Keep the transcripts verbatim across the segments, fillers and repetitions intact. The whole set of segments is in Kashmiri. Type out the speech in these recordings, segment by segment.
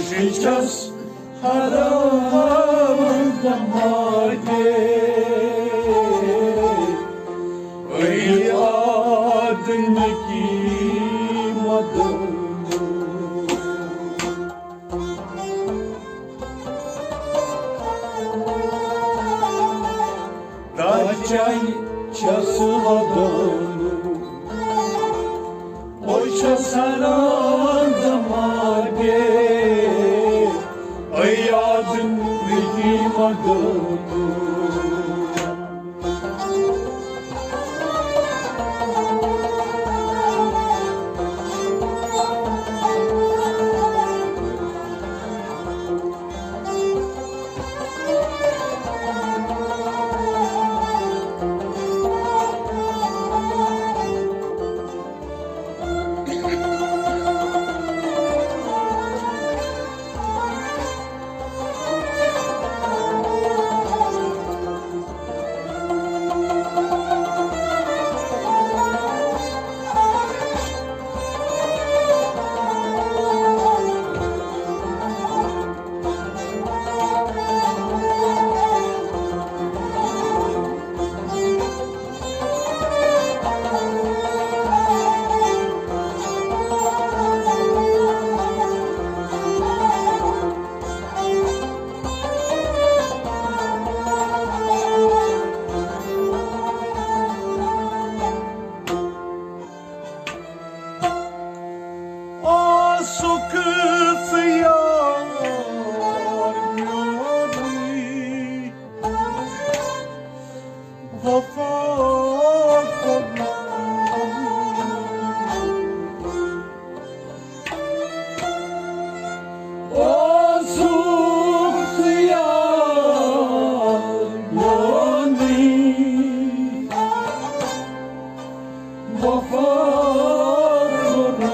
شِکَس حرام دماغے، أے آدم کی مدد۔ داچن چھس ودان، او چھس سران دماغے، اے یاد نگی مدد۔ اوسُکھ ژٕ یار میونُے، وفا کوٚرمُت۔ اوسُکھ ژٕ یار میونُے، وفا کوٚرمُت۔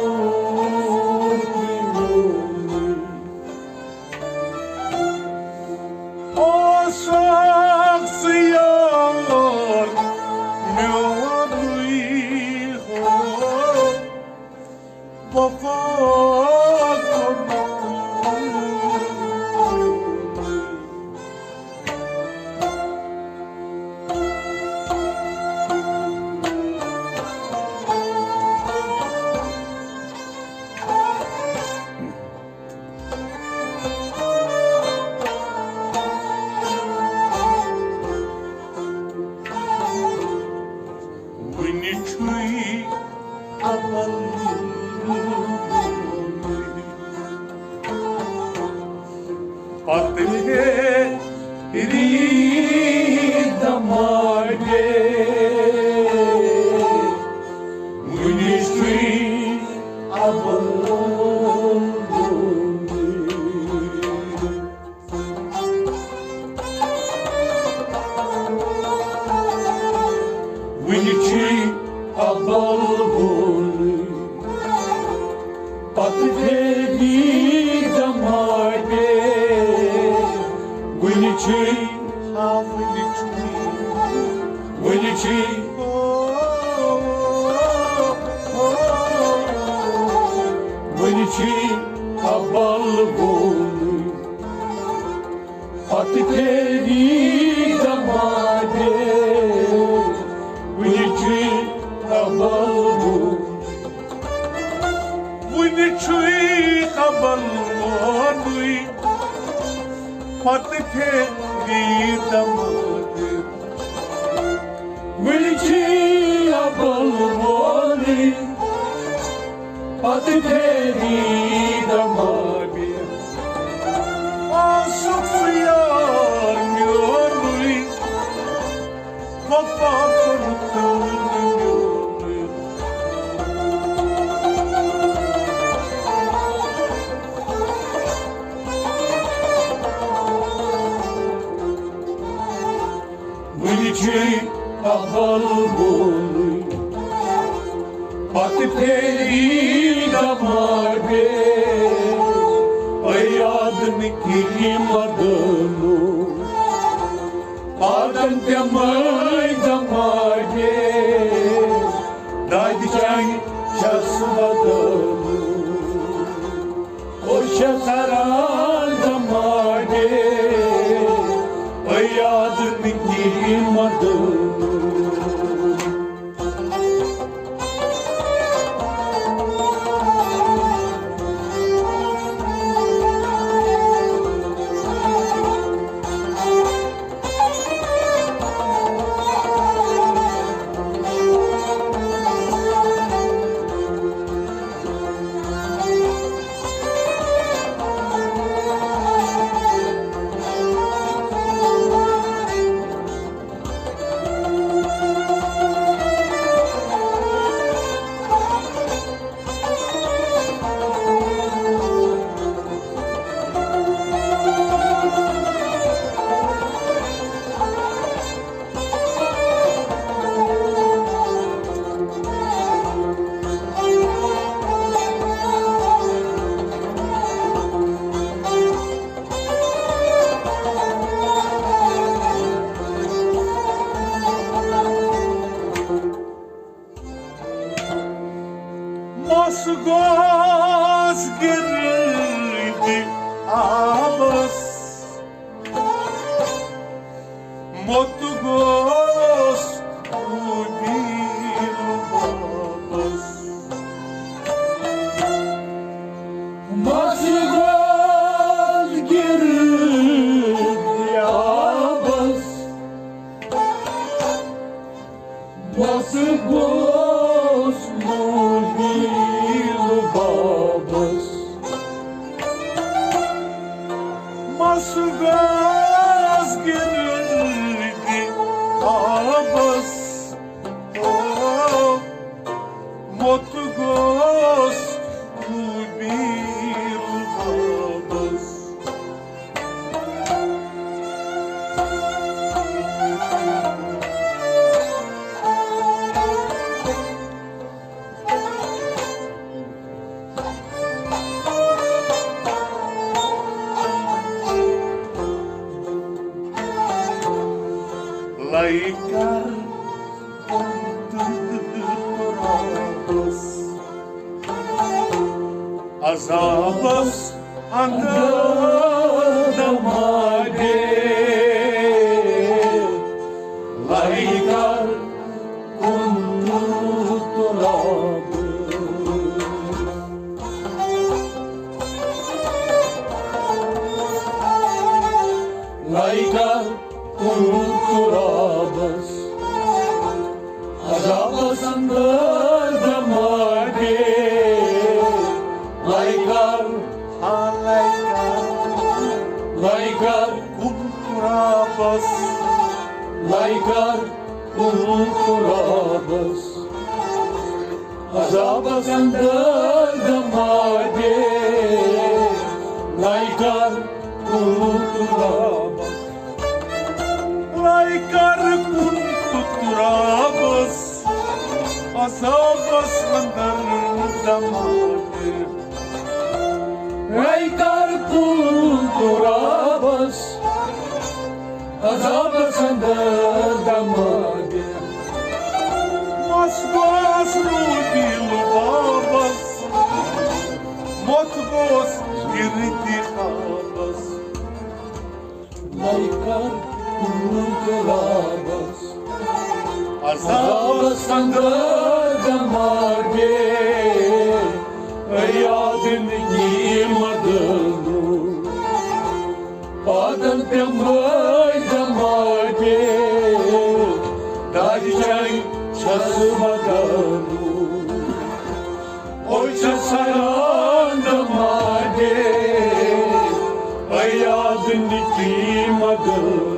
اوسُکھ ژٕ یار میونُے، ہو، وفا کوٚرمُت۔ وُنہِ چھُے اول پتہٕ پھیری دماغے، وُنہِ چھُے اول۔ وُنہِ چھُے اول گوٚمُت، پتہٕ پھیری دماغے۔ وُنہِ چھُے، آ، وُنہِ چھُے، وُنہِ چھُے، وُنہِ چھُے اول گوٚمُت۔ پتہٕ پھیری دماغے، وُنہِ چھُے اول گوٚمُت۔ وُنہِ چھُے اول گوٚمُت، پتہٕ پھیری دماغے۔ وُنہِ چھُے اول گوٚمُت، پتہٕ پھیری دماغے۔ اوسُکھ ژٕ یار میونُے، وفا کوٚرمُت میونُے۔ وُنہِ چھُے اول گوٚمُت، پتہٕ پھیری دماغے۔ اے یاد نہٕ کِہیٖنۍ مدنو، پادن تہِ مٲے دماغے۔ دادِ چانہِ چھس ودٲنو، او چھس سران آبس، موٚت گوس طوٗبی لُبابس۔ مَس گوس گِردِ آبس، مَس گوس طوٗبی لُبابس۔ مَس گوس گِردِ آبس، او، موٚت گوس طوٗبی لُبابس۔ لَے کَر تہٕ ترابس، عذابس اندر دماغے۔ لَے کَر کُن تہٕ ترابس۔ لَے کَر کُن تہٕ ترابس، عذابس اندر دماغے۔ لَے کَر، ہا لَے کَر، لَے کَر کُن تہٕ ترابس۔ لَے کَر کُن تہٕ ترابس، عذابس اندر دماغے۔ لَے کَر کُن تہٕ ترابس۔ لَے کَر کُن تہٕ ترابس، عذابس اندر دماغے۔ لَے کَر کُن تہٕ ترابس، عذابس اندر دماغے۔ مَس گوس طوٗبی لُبابس، موٚت گوس گِردِ آبس۔ لَے کَر کُن تہٕ ترابس، عذابس اندر دماغے۔ یاد نہٕ یی مدنو، پادن پیمٲے دماغے۔ دادِ چانہِ چھَس مدنو۔ اوے چھَس حیران دماغے، اے یاد نِکی مدنو۔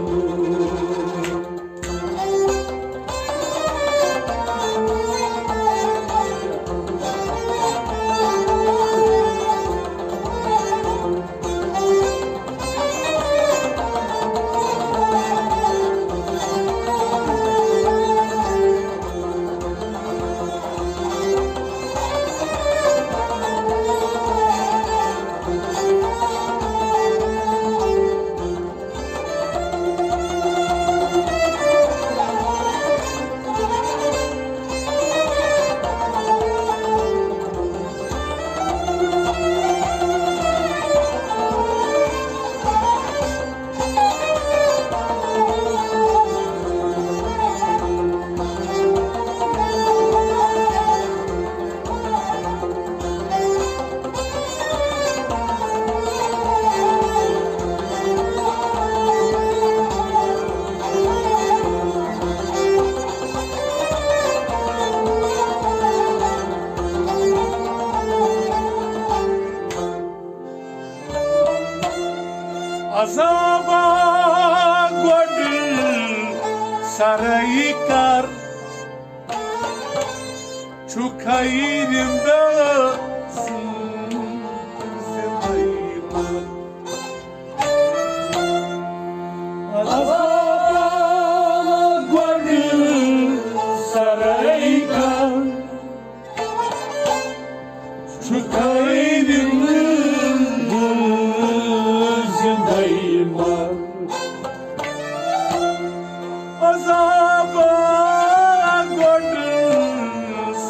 عذابا گۄڈٕ سرٲیی کر، چھُ خیرِنٛدٕ سٕنٛز زِندَے مر۔ عذابا گۄڈٕ سرٲیی کر، چھُ خیرِنٛدٕ زِندَے مر۔ عذابا گۄڈٕ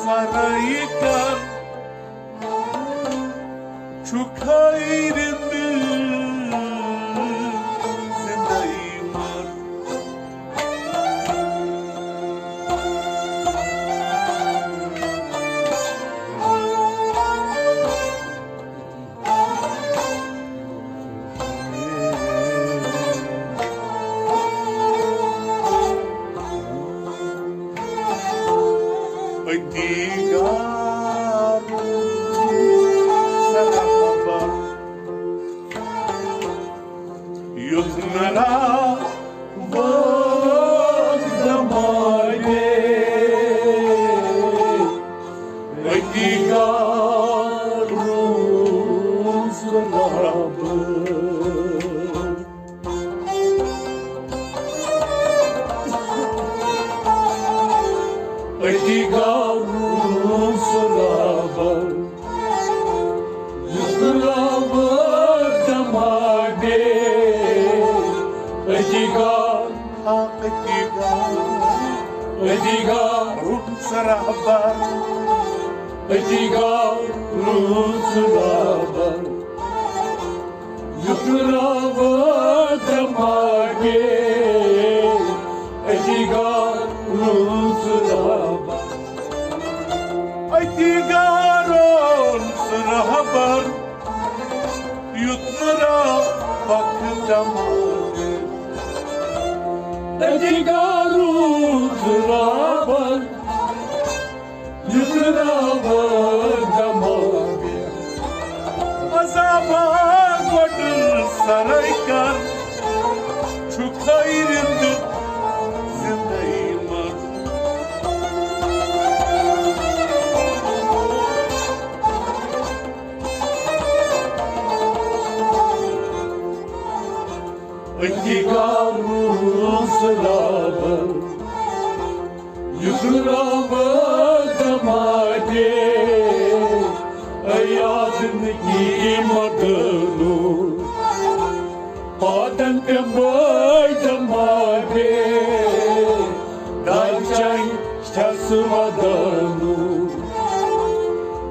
سرٲیی کر، یُتھ نہٕ راوَکھ دماغے، أتی گارُن سُہ رہبر۔ أتی گارُن سُہ رہبر، یُس رہبر دماغے۔ أتی گار، ہاں، أتی گار، أتی گارُن سُہ رہبر، أتی گارُن سُہ رہبر۔ یُتھ راوٕ دماغے، أتی گارُن سُہ رہبر۔ أتی گارُن سُہ رہبر، یُتھ نہٕ راوَکھ دماغے۔ أتی گارُن سُہ رہبر، یُتھ راوٕ دماغے۔ عذابا گۄڈٕ سرے کر، چھُ خٲرِتھ زِندَے مَر۔ أتی گارُن سُہ رہبر، یُتھ راوٕ دماغے۔ یاد نہٕ کی مدنو، پادن پہ بٲے دماغے۔ دالچاے چھس ودنو،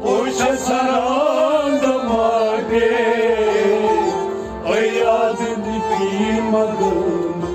او چھس سران دماغے۔ یاد نہٕ کی مدنو۔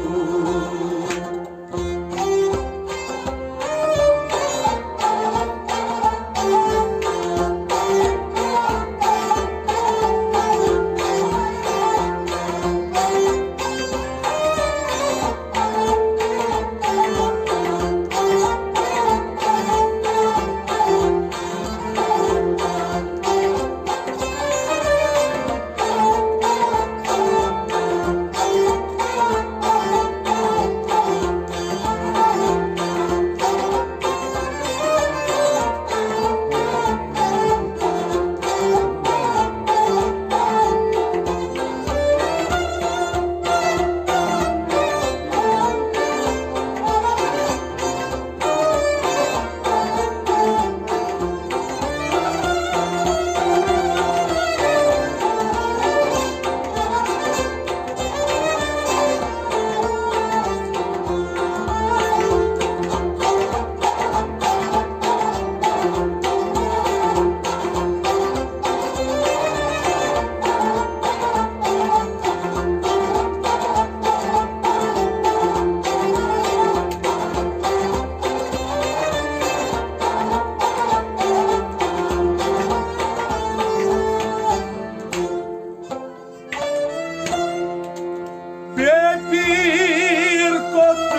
بے پیٖر کوٚت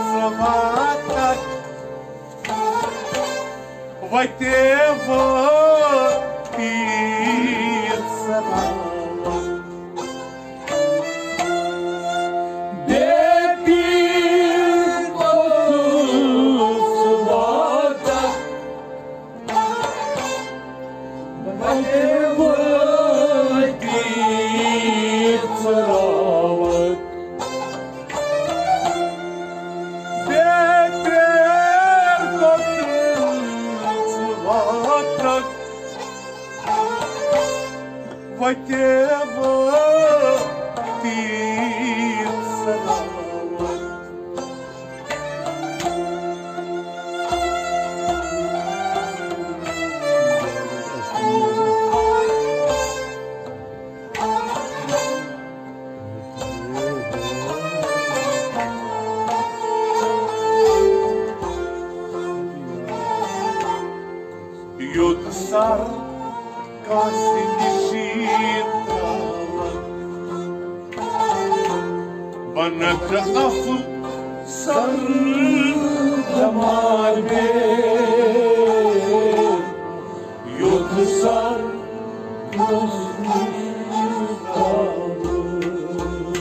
ژٕ واتکھ، وتے وٲتیٖر سلامت۔ بے پیٖر کوٚت ژٕ واتکھ، وتے وٲتیٖر سلامت۔ بے پیٖر کوٚت ژٕ واتکھ، وتے وٲتیٖر سلامت۔ یوٚت سر کٲنٛسہِ نِشی ترٛاوَکھ، وَنَکھ اَفسر دماغے۔ یوٚت سر کٲنٛسہِ نِشی ترٛاوَکھ۔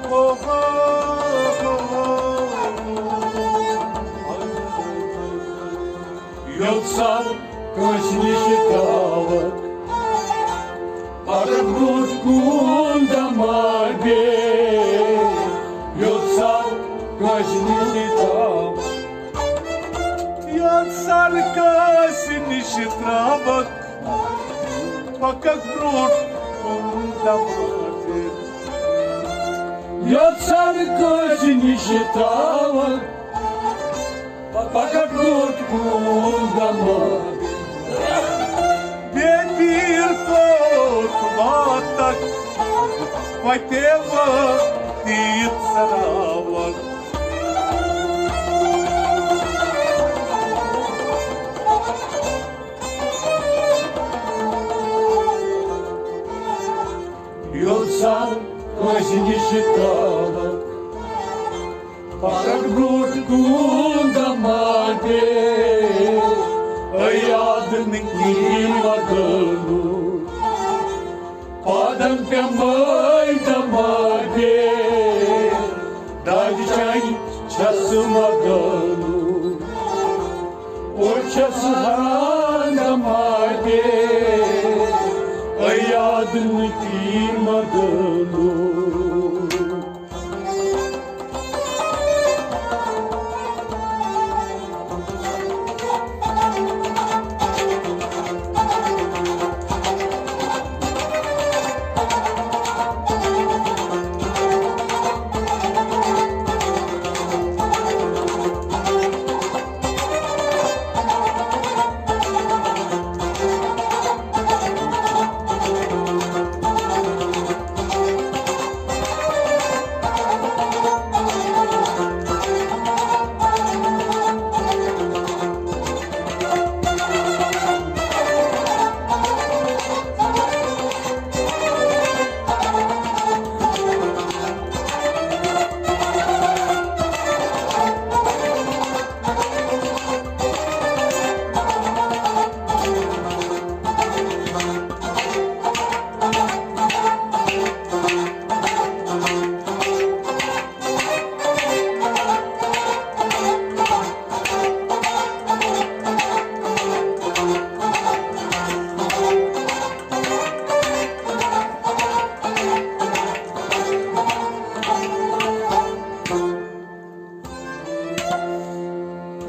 یوٚت سر کٲنٛسہِ نِش ترٛاوَکھ، پَکَکھ برٛونٛٹھ کُن دَماوِ۔ یوٚت سر کٲنٛسہِ نِش ترٛاوَکھ، یوٚت سر کٲنٛسہِ نِش ترٛاوَکھ، پَکَکھ برٛونٛٹھ کُن دَماوِ۔ یوٚت سر کٲنٛسہِ نِش ترٛاوَکھ، پَکَکھ برٛونٛٹھ کُن دَماوِ۔ بے پیٖر کوٚت واتَکھ، وَتے وٲتیٖت ژَراوَکھ۔ یوٚت سر کٲنٛسہِ نِش ترٛاوَکھ، پَکَکھ برٛونٛٹھ کُن دَماوِ۔ اے یاد نہٕ کِہیٖنۍ مَدٲنُو، پادَن پٮ۪مَے دَماوِ۔ دادِ چانہِ چھَس مَدٲنُو، او چھَس حیران دَماوِ۔ اے یاد نہٕ کِہیٖنۍ مَدٲنُو۔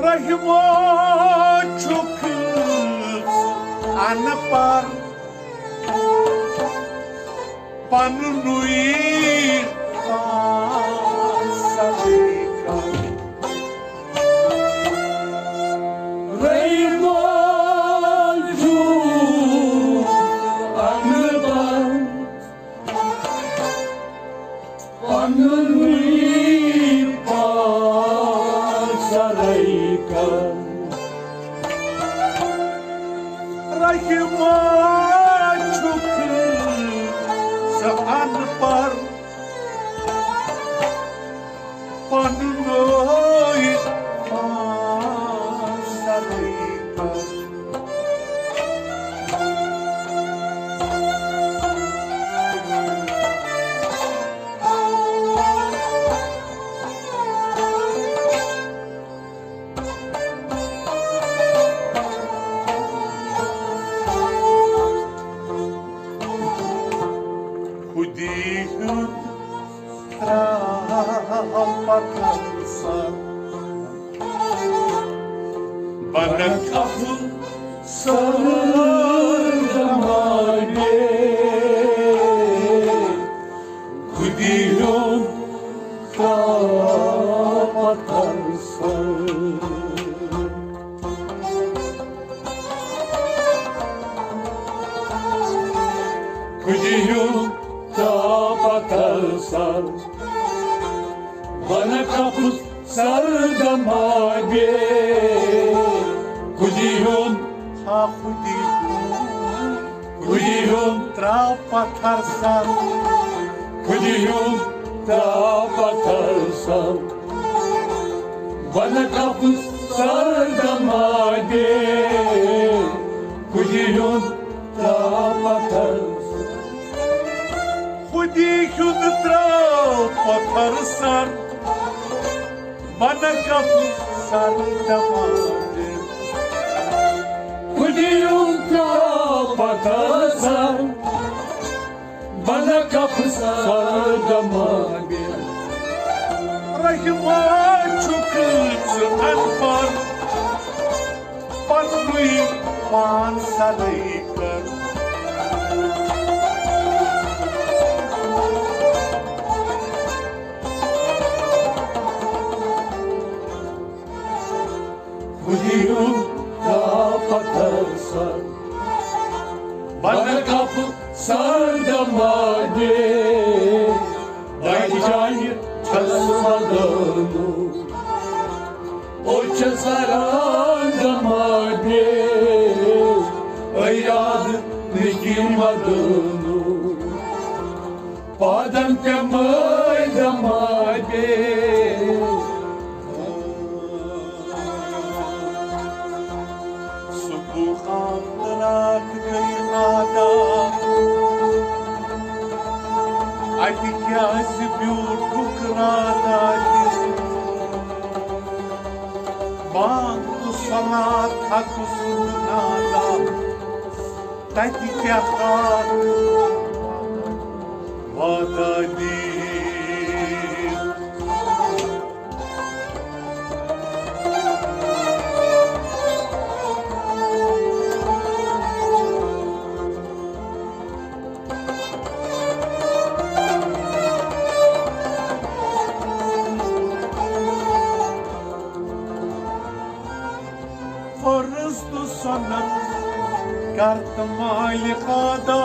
رحمو چھُکھ ان پڑھ، پننُے پان سبیکا۔ رحمو چھُکھ ان پڑھ، پننُے پان سرٲے کر۔ رحمو چھُکھ ژٕ ان پڑھ، پننُے پان سرٲے کر۔ خودی ہُنٛد ترٛاو پتھر سر، بنک افسر دماغے۔ خودی ہُنٛد ترٛاو پتھر سر۔ خودی ہُنٛد ترٛاو پتھر سر۔ بنک افسر دماغے۔ خودی ہُنٛد، ہا خودی ہُنٛد، خودی ہُنٛد ترٛاو پتھر سر۔ خودی ہُنٛد ترٛاو پتھر سر۔ بنک افسر دماغے۔ خودی ہُنٛد ترٛاو پتھر سر۔ خودی ہُنٛد ترٛاو پتھر سر سر، بنہٕ کپ سر دماغ۔ خودی اونتا پتہ سر، بنہٕ کپ سر دماغ۔ رحمان چھُکھ ژٕ انپڑھ، پننُے پان سرٕے کر۔ خودی اونتا پتہ سر، بنہٕ کپ سر دماغ۔ بچانہِ چھس ودانو، او چھس سران دماغ۔ اے یاد نکی مدانو، پادن پہ مٲدۍ دماغ۔ صبح آمد رات گئی نادان، اتہِ کیازِ بیوٗٹھُکھ راتھ اتہِ؟ بانگ تہٕ صلات حق سُنٛد نادان، تتہِ کیٛاہ حق وعدہ دی۔ فرض تہٕ سنت کر تہٕ مالک ادا۔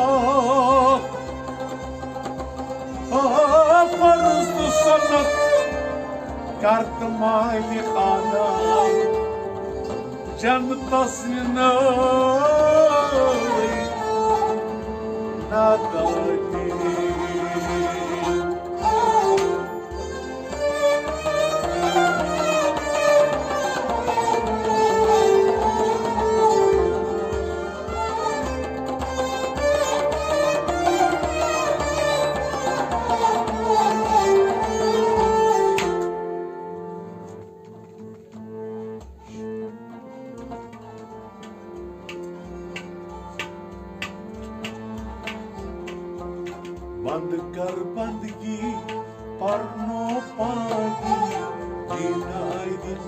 آ، فرض تہٕ سنت کر تہٕ مالک ادا۔ جنتس نِنَے نادانی۔ بند کر بندگی، پرنو پاگی، دیدار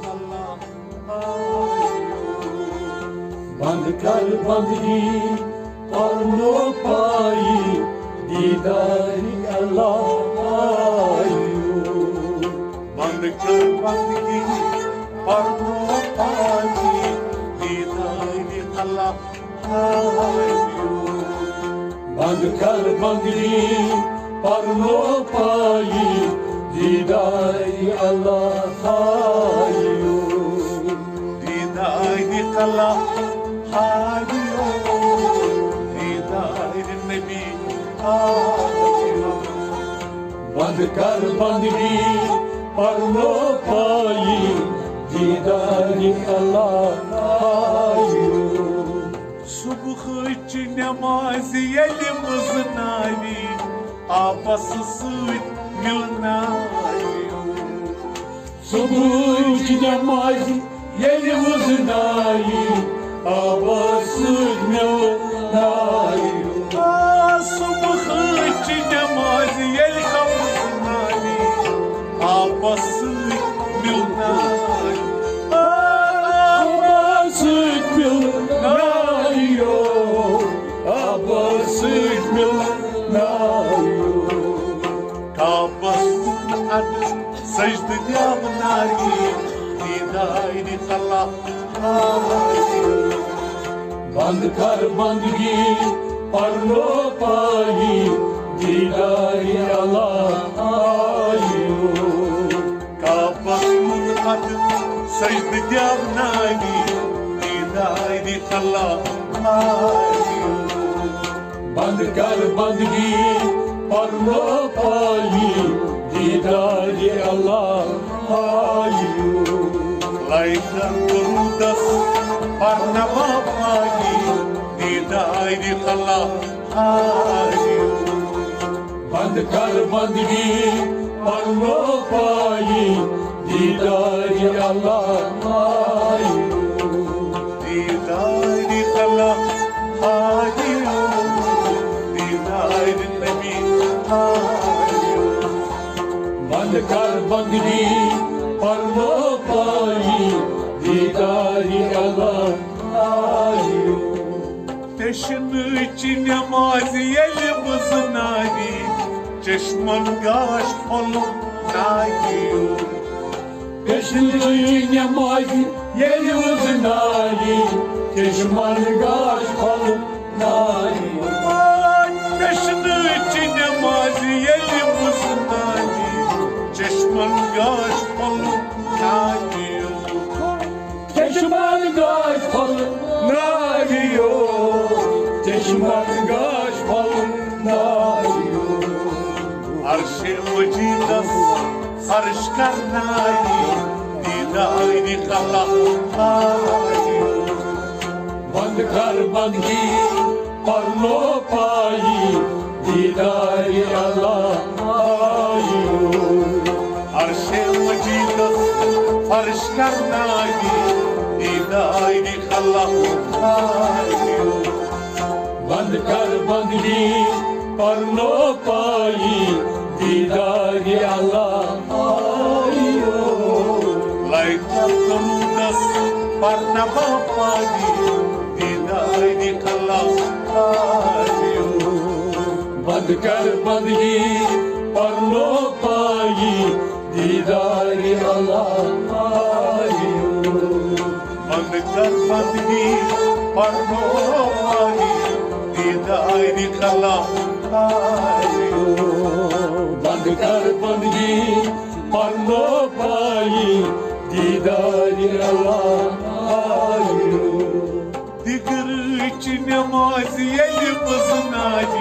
اللہ آیو۔ بند کر بندگی، پرنو پائی، دیدار اللہ آیو۔ بند کر بندگی، پرنو پائی، دیدار اللہ آیو۔ بند کر بندگی، پرنو پائی، دیدار اللہ آیو۔ دیدار اللہ آیو، دیدار نبی آیو۔ بند کر بندگی، پرنو پائی، دیدار اللہ آیو۔ صبحٕچ نماز ییٚلہِ وٕزناوِ، آبس سۭتۍ مِلناوِ۔ صبحٕچ نماز ییٚلہِ وٕزناوِ، آبس سۭتۍ مِلناوِ۔ آ، صبحٕچ نماز ییٚلہِ وٕزناوِ، آبس سۭتۍ مِلناوِ۔ آ، آبس سۭتۍ مِلناوِ، آبس سۭتۍ مِلناوِ۔ کعبس کُن اَدٕ سجدٕ دٮ۪وناوِ، دیدارِ اللہ آیو۔ بند کر بندگی، پرنو پائی، دیدارِ اللہ آیو۔ کعبس کُن اَدٕ سجدٕ دٮ۪وناوِ، دیدارِ اللہ آیو۔ بند کر بندگی، پرنو پائی، دیدارِ اللہ آیو۔ لایکن درودس پرنوا پائی، دیدارِ اللہ آیو۔ بند کر بندگی، پرنو پایی دیدار اللہ آیو۔ دیدار اللہ آیو۔ دیدار نبی آیو۔ بند کر بندگی، پرنو پایی دیدار اللہ آیو۔ تشنٕچ نماز ییٚلہِ وٕزناوِ، چشمن گاش پھۄلُن ناگیو۔ تشنٕچ نماز ییٚلہِ وٕزناوِ، چشمن گاش پھۄلُن ناگیو۔ تشنٕچ نماز ییٚلہِ وٕزناوِ، چشمن گاش پھۄلُن ناگیو۔ چشمن گاش پھۄلُن ناگیو، چشمن گاش پھۄلُن ناگیو۔ عرشِ مجیدس فرش کرناگیو، دیدارِ خلق آگیو۔ بند کر بندگی، پرنو پایی دیدار اللہ آیو۔ عرشِ مجیدس فرش کرناگی، دیدار خلق آیو۔ بند کر بندگی، پرنو پایی دیدار اللہ آیو۔ لایک درودس پرنہ باپانی، دیدار خلق آیو۔ بند کر بندگی، پرنو پایی دیدار اللہ آیو۔ بند کر بندگی، پرنو پایی دیدار خلق آیو۔ بند کر بندگی، پرنو پایی دیدار اللہ آیو۔ دِگرٕچ نماز ییٚلہِ وٕزناوِ،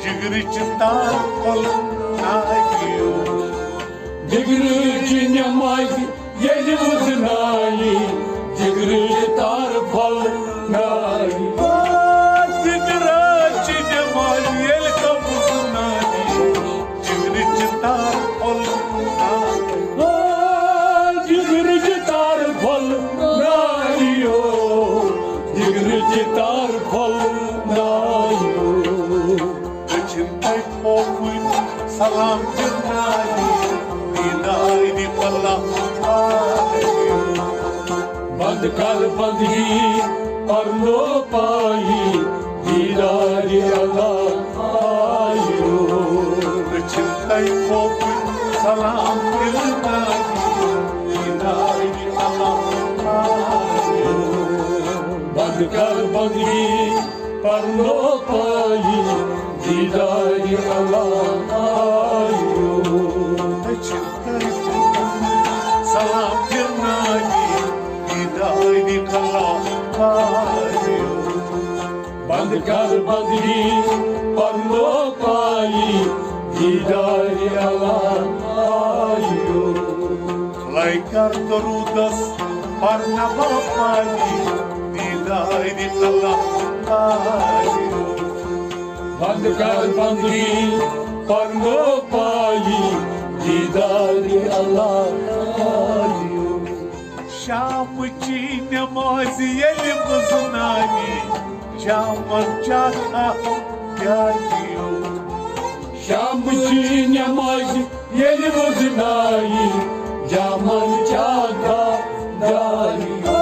جگرٕچ تار پھۄلناوِ۔ دِگرٕچ نماز ییٚلہِ وٕزناوِ، جگرٕچ تار پھۄلناوِ۔ دِگرٕچ نماز ییٚلہِ وٕزناوِ، جگرٕچ تار پھۄلناوِ۔ آ، جگرٕچ تار پھۄلناوِ، جگرٕچ تار پھۄلناوِ۔ دٔچھِن تۄہہِ پوپُن سلام دِناوِ، دیدارِ پلہ آیو۔ بند کر بندگی، پرنو پایی دیدار اللہ آیو۔ دٔچھِن تۄہہِ پوپُن سلام دِناوِ، دیدارِ اللہ آیو۔ بند کر بندگی، پرنو پایی دیدار اللہ آیو۔ دٔچھِن تۄہہِ پوپُن سلام دِناوِ، دیدارِ اللہ آیو۔ بند کر بندگی، پرنو پایی دیدار اللہ آیو۔ لایک کر درودس پرنہ باپانی، دیدارِ اللہ آیو۔ بند کر بندگی، پرنو پایی دیدار اللہ آیو۔ شامچی نماز ییٚلہِ وٕزناوِ، شامن چاکھا پیالیو۔ شامچی نماز ییٚلہِ وٕزناوِ، جامن چاکھا پیالیو۔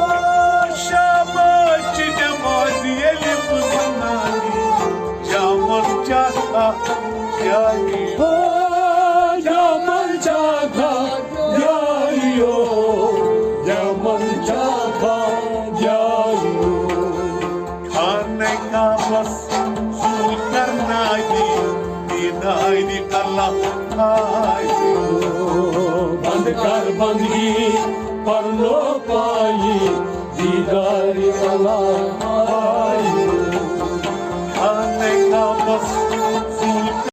شامچی نماز ییٚلہِ وٕزناوِ، جامن چاکھا پیالیو۔ جامن چاکھا پیالیو، جامن چاکھا پیالیو۔ خانہ کعبس سوٗر کرناوِ، دیدارِ اللہ آیو۔ بند کر بندگی، پرنو پایی دیدارِ اللہ آیو۔